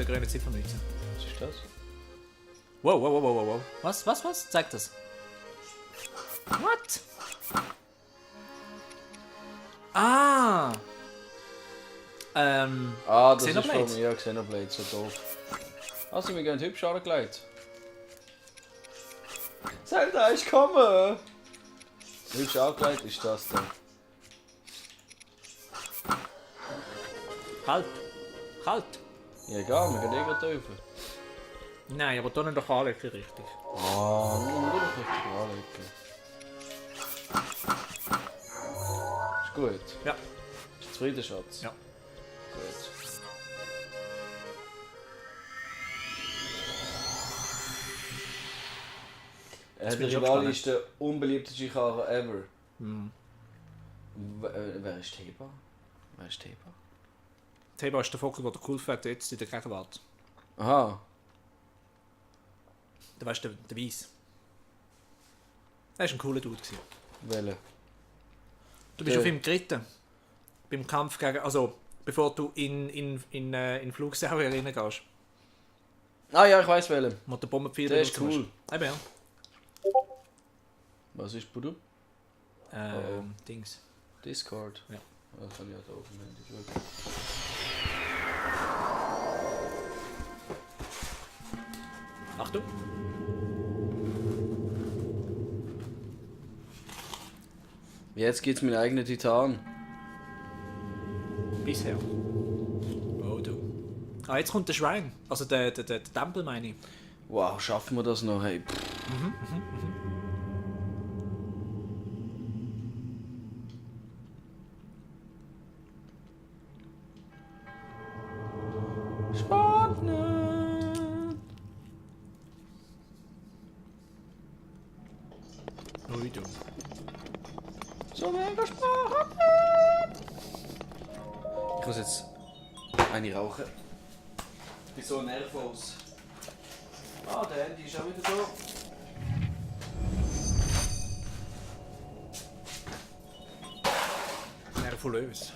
der grünen Ziffermütze. Was ist das? Wow. Was? Zeig das. What? Ah! Das ist Xenoblade. von mir, Xenoblade, so doof. Also, wir gehen hübsch angelegt. Zelda ist gekommen! Hübsch angelegt ist das dann. Halt! Ja, egal, wir gehen eh gerade rauf. Nein, aber da nicht doch anlegen richtig. Ah, nur noch richtig anlegen. Ist gut. Ja. Bist du zufrieden, Schatz? Ja. Gut. Der bin ich Rivali gespannt. ist der unbeliebteste Karre ever. Hm. Wer ist Theba? Theba ist der Vogel, der cool fährt jetzt in der Gegenwart. Aha. Du weißt, der Weiss. Er war ein cooler Dude. Welche? Du bist auf ihm geritten. Beim Kampf gegen. Also, bevor du in Flugsau reingehst. Ah ja, ich weiss welchen. Wo der Bombenpfeil Der ist benutzt cool. hast. Eben ja. Was ist Budu? Dings. Discord. Ja. Das kann ich ja da oben nicht schauen. Achtung. Jetzt gibt's meinen eigenen Titan. Bisher. Oh du. Ah, jetzt kommt der Schrein. Also der Tempel meine ich. Wow, schaffen wir das noch? Hey. Spannend. Ui du. So mega spannend. Ich muss jetzt eine rauchen. Ich bin so nervös. Ah, der Handy ist auch wieder da. Nervös.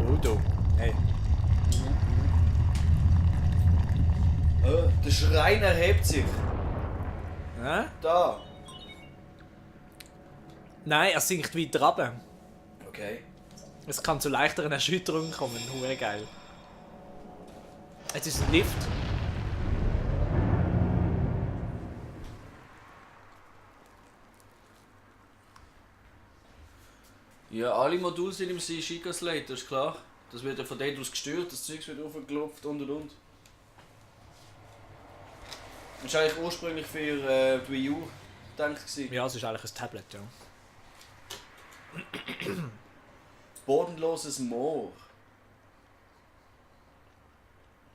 Oh du. Hey. Der Schrein erhebt sich. Hä? Da. Nein, er sinkt weiter runter. Okay. Es kann zu leichteren Erschütterungen kommen. Hure geil. Es ist ein Lift. Ja, alle Module sind im Sheikah Slate, das ist klar. Das wird ja von dort aus gesteuert, das Zeug wird aufgelupft und. Das war eigentlich ursprünglich für die Wii U gedacht. Ja, es ist eigentlich ein Tablet, ja. Bodenloses Moor.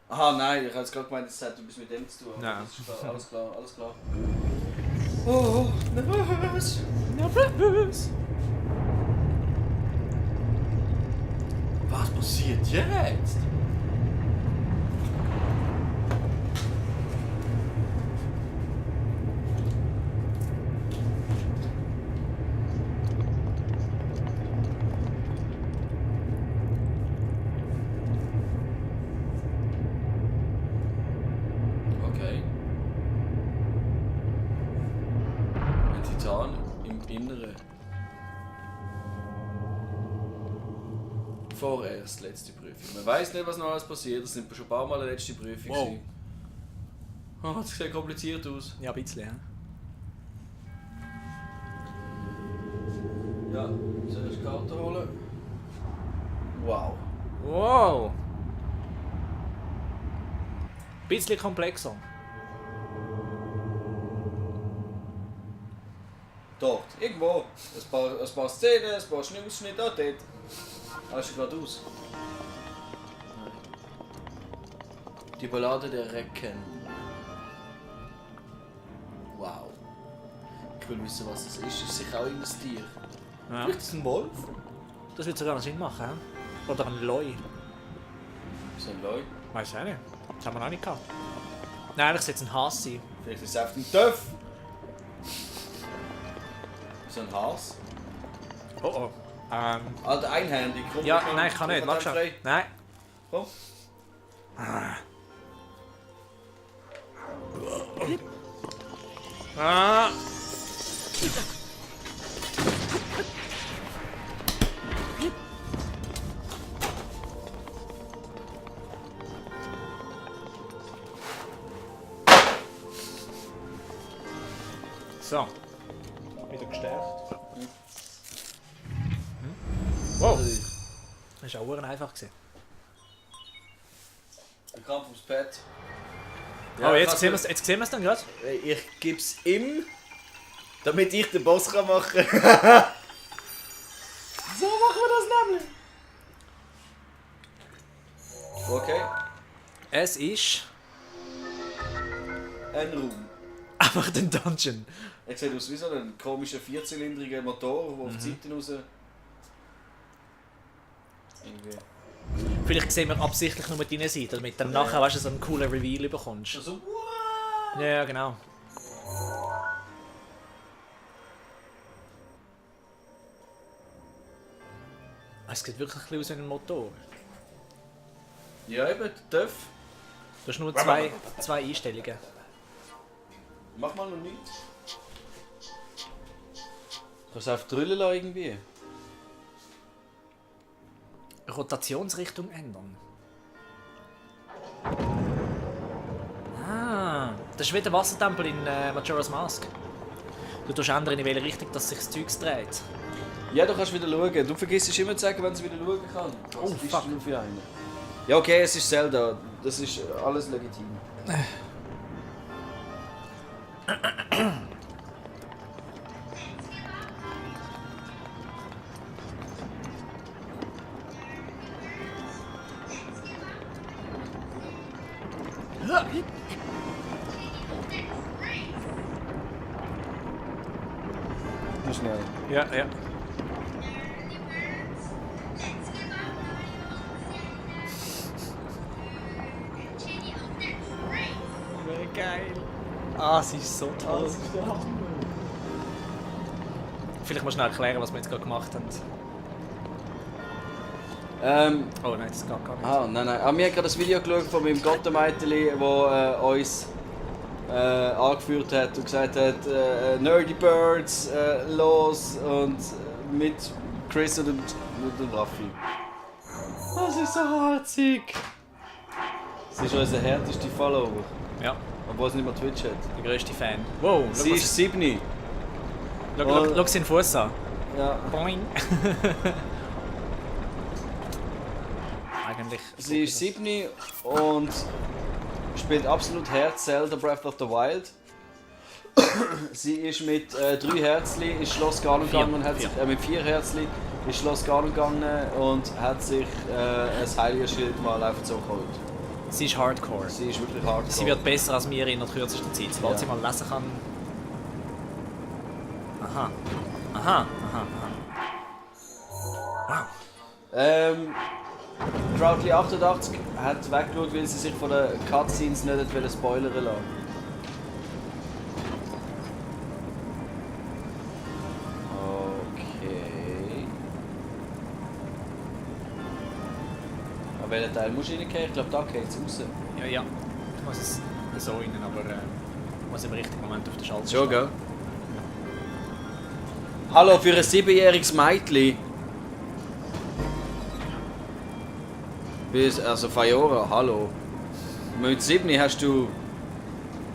Aha, nein, ich habe jetzt gerade gemeint, das hat etwas mit dem zu tun. Nein. Das ist klar, alles klar. Oh, nervös. Nervös. Was passiert jetzt? Okay. Ein Titan im Inneren. Vorerst letzte Prüfung. Man weiß nicht, was noch alles passiert. Das sind schon ein paar Mal eine letzte Prüfung. Wow. gewesen. Oh, das sieht kompliziert aus. Ja, ein bisschen, ja. Ja, zuerst Karte holen. Wow. Wow. Bisschen komplexer. Dort, irgendwo. Ein paar Szenen, ein paar Ausschnitte, dort. Hast du gerade aus? Nein. Die Ballade der Recken. Wow. Ich will wissen, was das ist. Ist es sicher auch ein Tier? Ja. Vielleicht ist es ein Wolf? Das wird sogar noch Sinn machen, hä? Oder ein Loi. So ein Leu? Weiß ich auch nicht. Das haben wir noch nicht gehabt. Nein, eigentlich sollte es ein Hase sein. Vielleicht ist es einfach ein Töff. So ein Has. Oh oh. Alter, einhändig. Komm, Ja, komm, nein, ich kann nicht. komm, Mach schon. frei. Nein. Komm. Ah. So. Wieder gestärkt. Wow. Das war auch einfach. Der Kampf ums Bett. Ja, oh, jetzt sehen wir es dann gerade. Ich gebe es ihm, damit ich den Boss machen kann. So machen wir das nämlich. Okay. Es ist Ein Raum. einfach den Dungeon. Er sieht aus wie so ein komischer vierzylindriger Motor, der auf die Seiten raus... Irgendwie... Vielleicht sehen wir absichtlich nur deine Seite, damit dann nachher weißt du, so einen coolen Reveal bekommst. Also, Ja, genau. Es sieht wirklich ein bisschen aus wie ein Motor. ja, eben, der Töff. Du hast nur zwei Einstellungen. Mach mal noch nichts. Kannst du einfach drüllen lassen irgendwie? Rotationsrichtung ändern. Ah, das ist wie der Wassertempel in Majora's Mask. Du tust ändern, in welche Richtung dass sich das Zeug dreht. Ja, du kannst wieder schauen. Du vergisst immer zu sagen, wenn sie wieder schauen kann. Oh, bist fuck. du nur für einen. Ja, okay, es ist Zelda. Das ist alles legitim. Nur schnell. Ja, ja. Geil. Ah, sie ist so toll. Vielleicht musst du noch erklären, was wir jetzt gerade gemacht haben. Oh nein, das geht gar nicht. Nein. Wir haben gerade das Video geschaut von meinem Gottemeiteli, das uns angeführt hat und gesagt hat, Nerdy Birds, los und mit Chris und Raffi. Das ist so herzig! Sie ist unser härtester Follower, Ja, obwohl sie nicht mehr Twitch hat. der grösste Fan. Wow, Sie ist 7. schau seinen Fuß an. Ja. Boing. Eigentlich. Sie ist 7 und spielt absolut Herz Zelda Breath of the Wild. Sie ist mit 3 Herzli ins Schloss Ganon gegangen und hat sich mit 4 Herzli ins Schloss Ganon gegangen und hat sich ein Heiligenschild mal einfach so geholt. Sie ist Hardcore. Sie ist wirklich hardcore. Sie wird besser als wir in der kürzesten Zeit. Sobald Ja. sie mal lesen kann. Aha. Wow. Crowdly88 hat weggeschaut, weil sie sich von den Cutscenes nicht spoilern lassen. Okay. An welchen Teil musst du reingehen? Ich glaube, da geht es raus. Ja. Ich muss es so rein, aber ich muss im richtigen Moment auf den Schalter Schon, gell? Hallo, für ein 7-jähriges Mädchen. Also Fajora, hallo. Mit 7 hast du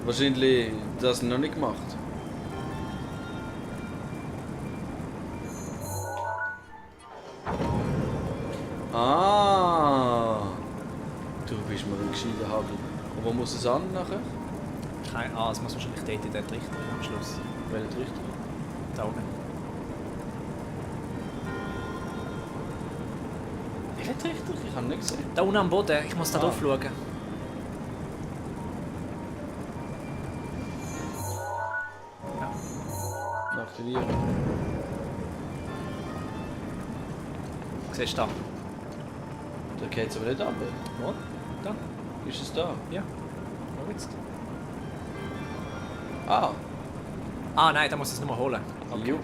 wahrscheinlich das noch nicht gemacht. Ah. Du bist mir ein gescheiter Hagel. Und wo muss es an nachher? Es muss wahrscheinlich dort in den Trichter am Schluss. Welcher Trichter? Da oben. Welcher Trichter? Ich habe nicht gesehen. Da unten am Boden, ich muss da drauf schauen. Aktivieren. Siehst du da? Da geht es aber nicht ab. Wo? Da? Ist es da? Ja. Wo jetzt? Ah. Nein, da muss ich es nur holen. Okay.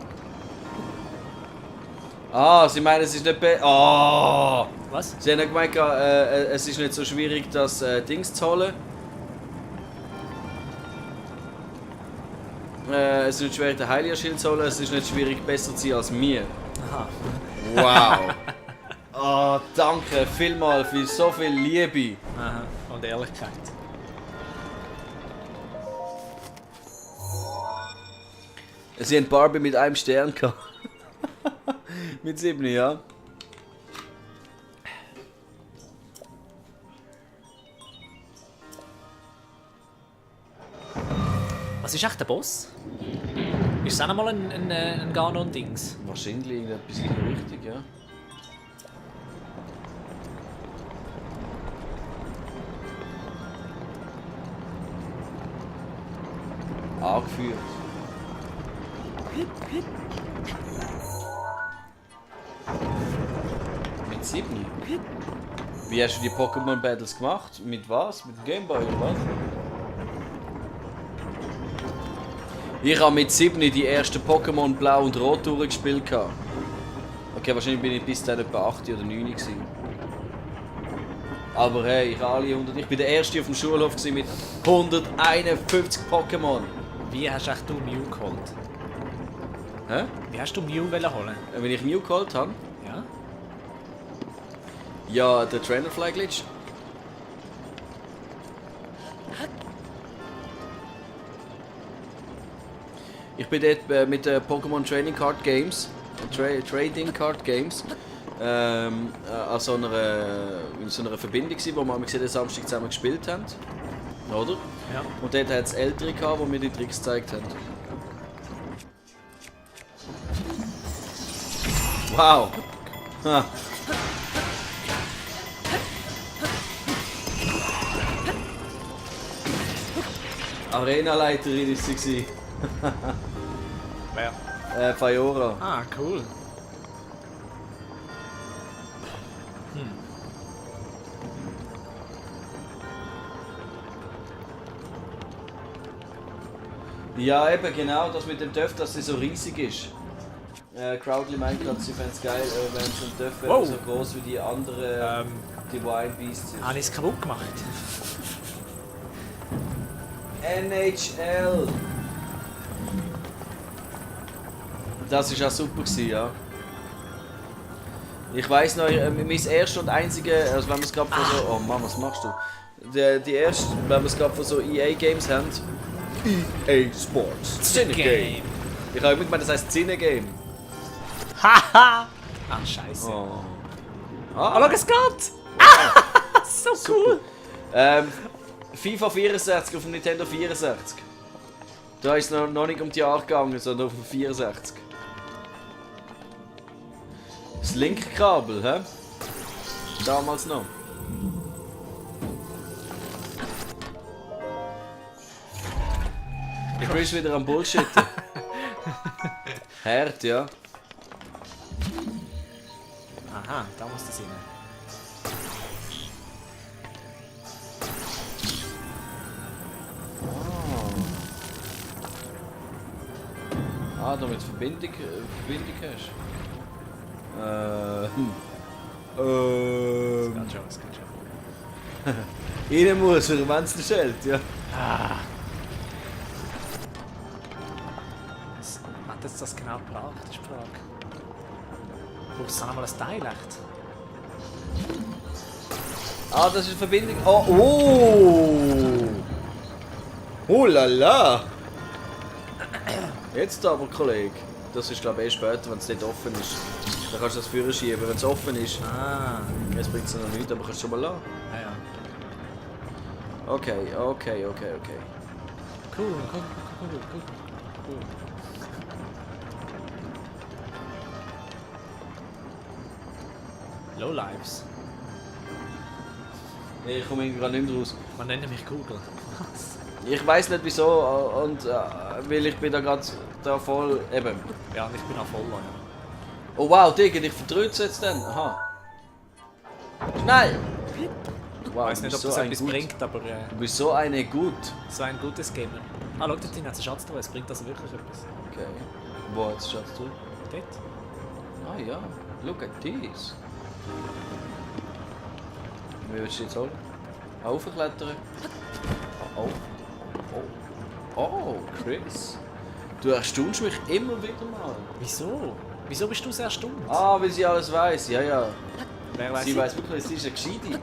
Ah, sie meinen, es ist nicht Oh! Was? Sie haben ja gemeint, es ist nicht so schwierig, das Dings zu holen. Es ist nicht schwierig, den Heilia-Schild zu holen, es ist nicht schwierig, besser zu sein als mir. Aha. Wow! Oh, danke vielmals für so viel Liebe. Aha. Und Ehrlichkeit. Sie haben Barbie mit einem Stern gehabt. Mit 7, ja. Was ist echt der Boss? Ist es auch noch mal ein Ganon-Dings? Wahrscheinlich irgendetwas in die Richtung, ja. Angeführt. Mit 7? Wie hast du die Pokémon Battles gemacht? Mit was? Mit dem Gameboy oder was? Ich habe mit 7 die ersten Pokémon Blau und Rot durchgespielt. Okay, wahrscheinlich bin ich bis dann etwa 8 oder 9 gewesen. Aber hey, ich bin der Erste auf dem Schulhof mit 151 Pokémon. Wie hast du Mew geholt? Hä? Wie hast du Mew holen? Wenn ich Mew geholt habe? Ja? Ja, der Trainerfly Glitch. Ich bin dort mit den Pokémon Trading Card Games, Trading Card Games, an so einer Verbindung gewesen, wo wir am Samstag zusammen gespielt haben. Oder? Ja. Und dort hat es Ältere gehabt, die mir die Tricks gezeigt haben. Wow! Ha. Arena-Leiterin ist sie. Wer? Fayora. Ah, cool. Ja, eben genau, das mit dem Töff, dass sie so riesig ist. Crowdly meint gerade, sie fände es geil, wenn so ein Töff wäre, so groß wie die anderen Divine Beasts sind. Habe ich es kaputt gemacht? NHL! Das war auch super gewesen, ja. Ich weiss noch, mein erstes und einzige, also wenn wir es gerade von so... Oh Mann, was machst du? Die erste, wenn wir es gerade von so EA-Games haben... EA Sports Cinegame! Ich habe immer gemeint, das heisst Cinegame. Haha! Ah, scheiße. Oh. Oh, schau, es geht! Ah, so cool! FIFA 64 auf dem Nintendo 64. Da ist es noch nicht um die Jahre gegangen, sondern auf dem 64. Das Link-Kabel, hä? Damals noch. Ich bin wieder am Bullshitten. Hart, ja. Aha, da muss das rein. Ah, damit Verbindung hast. Das geht schon, das geht schon. Rein muss er, wenn es Schild, ja. Ah. Was hat jetzt das genau gebraucht? Das ist die Frage. Brauchst du dann einmal ein Teil echt? Ah, das ist eine Verbindung. Oh! Oh la la! Jetzt aber, Kollege. Das ist glaube ich erst später, wenn es nicht offen ist. Dann kannst du das Führer schieben. Wenn es offen ist, Ah. jetzt bringt es noch nichts, aber kannst du schon mal lassen. Ja, ja. Okay. Cool. Lowlives. Nee, ich komme irgendwie gerade nicht mehr raus. Man nennt mich Google. Was? Ich weiß nicht wieso und weil ich bin da gerade da voll eben. Ja, ich bin auch voll ja. Oh wow, Digga, ich verdrücke es jetzt dann. Aha. Schnell! Ich Wow, weiß nicht, ob das etwas bringt, aber Du bist so eine gut. so ein gutes Gamer. Ah, schau, dort hat es einen Schatz drin, es bringt also wirklich etwas. Okay. Wo hat es Schatz drin? Dort? Ah ja, look at this. Wie willst du jetzt holen? Aufklettern? Oh. Oh, Chris. Du erstaunst mich immer wieder mal. Wieso? Wieso bist du sehr erstaunt? Ah, weil sie alles weiss. Ja, ja. Wer weiß Sie weiss wirklich, sie ist eine Gescheite.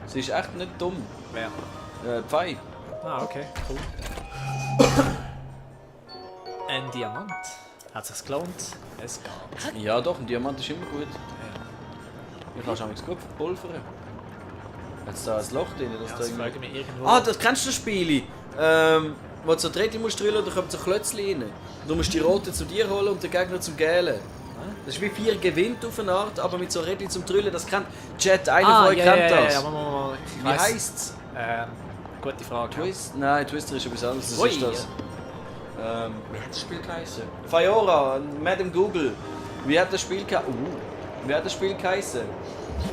Sie ist echt nicht dumm. Wer? Pfei. Ah, okay, cool. Ein Diamant. Hat sich's gelohnt? Es geht. Ja doch, ein Diamant ist immer gut. Ja. Ich kann schon gut verpulvern. Jetzt da ein Loch drin, dass Ja, da das irgendwie... frage ich mich irgendwo. Ah, das kennst du das Spiel? Wo du so Drähtchen musst drüllen, da kommt so ein Klötzchen rein. Du musst die rote zu dir holen und den Gegner zum Gelben. Das ist wie 4 gewinnt auf eine Art, aber mit so Rädchen zum Drüllen. Das kennt Chat, einer von euch kennt das. Ja, mal. Wie heisst's? Gute Frage. Twist? Nein, Twister ist etwas anderes. Das Ui. ist das. Wie hat das Spiel geheißen? Fayora, Madame Google. Wie hat das Spiel geheißen? Wie hat das Spiel geheißen?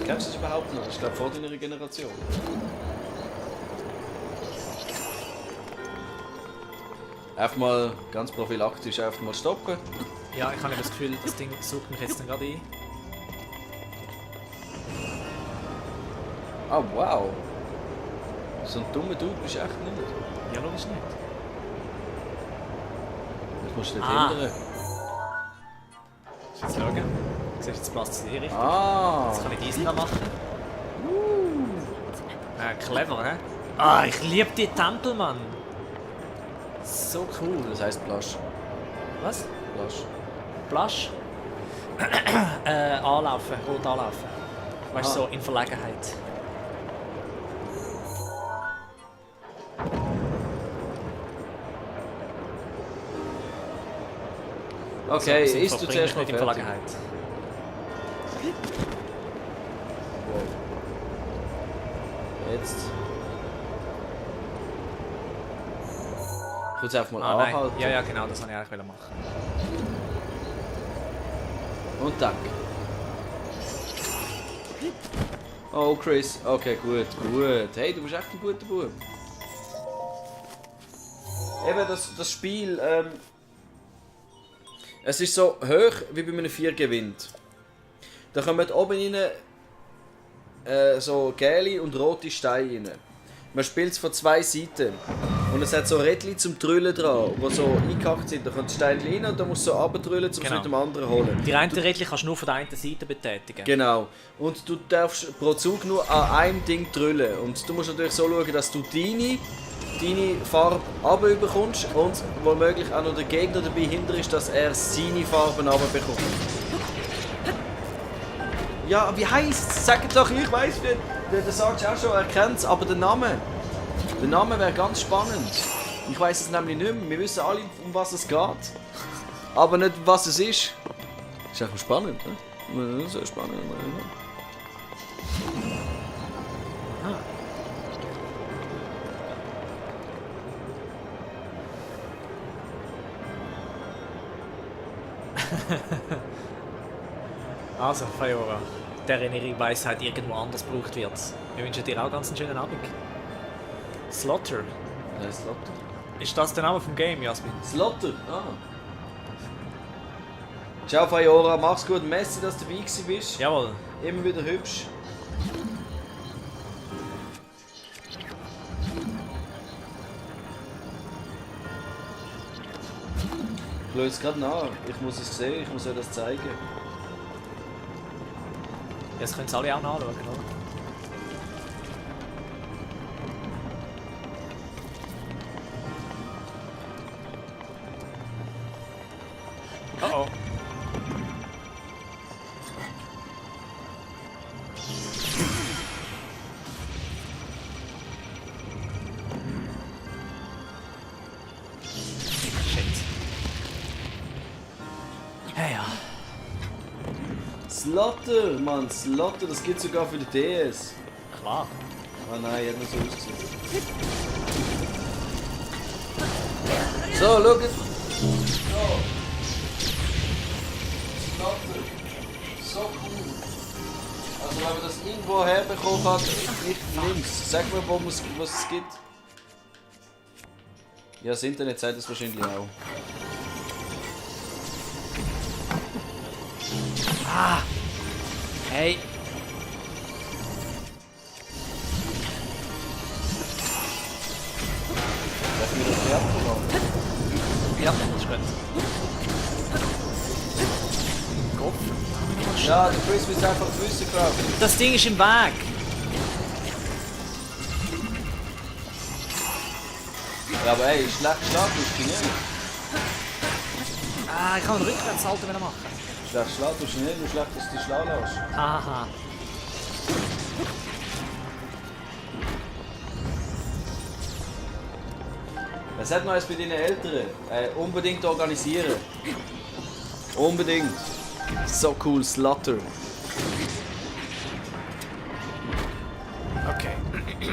Kennst du das überhaupt noch? Ich glaube vor deiner Generation. Einfach mal ganz prophylaktisch einfach mal stoppen. Ja, ich habe das Gefühl, das Ding sucht mich jetzt dann gerade ein. Ah, wow. So ein dummer Dude bist du echt nicht. Ja, logisch nicht. Das musst du nicht Ah. hindern. Jetzt schauen. Siehst du, jetzt passt es in die Richtung. Ah. Jetzt kann ich diesen noch machen. Clever, hä? Ah, ich liebe die Tempel, Mann. So cool. Das heisst Plasch. Was? Plasch. Blush? Anlaufen, rot anlaufen. Weißt du, Ah. so in Verlegenheit. Okay, so, isst du zuerst mal nicht in fertig? Verlegenheit. Wow. Jetzt. Ich will es einfach mal Nein. anhalten. Ja, genau, das wollte ich eigentlich machen. Und tack. Oh, Chris. Okay, gut. Hey, du bist echt ein guter Bub. Eben, das Spiel, es ist so hoch wie bei einem 4 gewinnt. Da kommen oben rein so gelbe und rote Steine rein. Man spielt es von 2 Seiten. Und es hat so Rädchen zum Drüllen dran, die so eingehackt sind. Da kommt das Stein rein und da musst du so runterdrüllen, um es Genau. mit dem anderen zu holen. Die reinen Rädchen kannst du nur von der einen Seite betätigen. Genau. Und du darfst pro Zug nur an einem Ding drüllen. Und du musst natürlich so schauen, dass du deine Farbe runterbekommst und womöglich auch noch der Gegner dabei hinter ist, dass er seine Farben runterbekommt. Ja, wie heisst's? Sag doch, ich weiss nicht. Der sagst auch schon, er kennt's, aber der Name. Der Name wäre ganz spannend. Ich weiss es nämlich nicht mehr. Wir wissen alle, um was es geht. Aber nicht, was es ist. Ist einfach spannend, ne? Sehr spannend. Also, Fayora, der Erinnerungsweisheit irgendwo anders gebraucht wird. Wir wünschen dir auch ganz einen schönen Abend. Slaughter. Slaughter. Ist das der Name vom Game, Jasmin? Slaughter? Ah. Ciao Fayora, mach's gut. Messi, dass du dabei gewesen bist. Jawohl. Immer wieder hübsch. Ich schaue es gerade nach. Ich muss es sehen, ich muss euch das zeigen. Jetzt können es alle auch nachschauen, oder? Oh. Shit. Hey, ja. Slaughter, Mann, Slaughter, das gibt sogar für die DS. Klar. Ah nein, hat nur so ausgesehen. So, schau jetzt. So. Slaughter. So cool. Also wenn man das irgendwo herbekommen hat, nicht links. Sag mir, wo was es gibt. Ja, das Internet sagt das wahrscheinlich auch. Hey. Darf ich wieder fertig machen? Ja, das ist gut. Kopf. Ja, der Chris will einfach die Füße craften. Das Ding ist im Weg. Ja, aber ey, schlag tust du nicht. Ich kann einen Rückwärtshalter wieder machen. Schlag tust du nicht, du schlag, dass du dich schlau lässt. Haha. Was hat noch eins bei deinen Eltern? Unbedingt organisieren. Unbedingt. So cool, Slutter. Okay.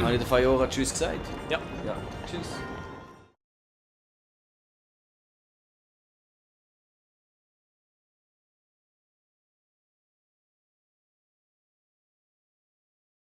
Habe ich der Fajora Tschüss gesagt? Ja. Ja, tschüss.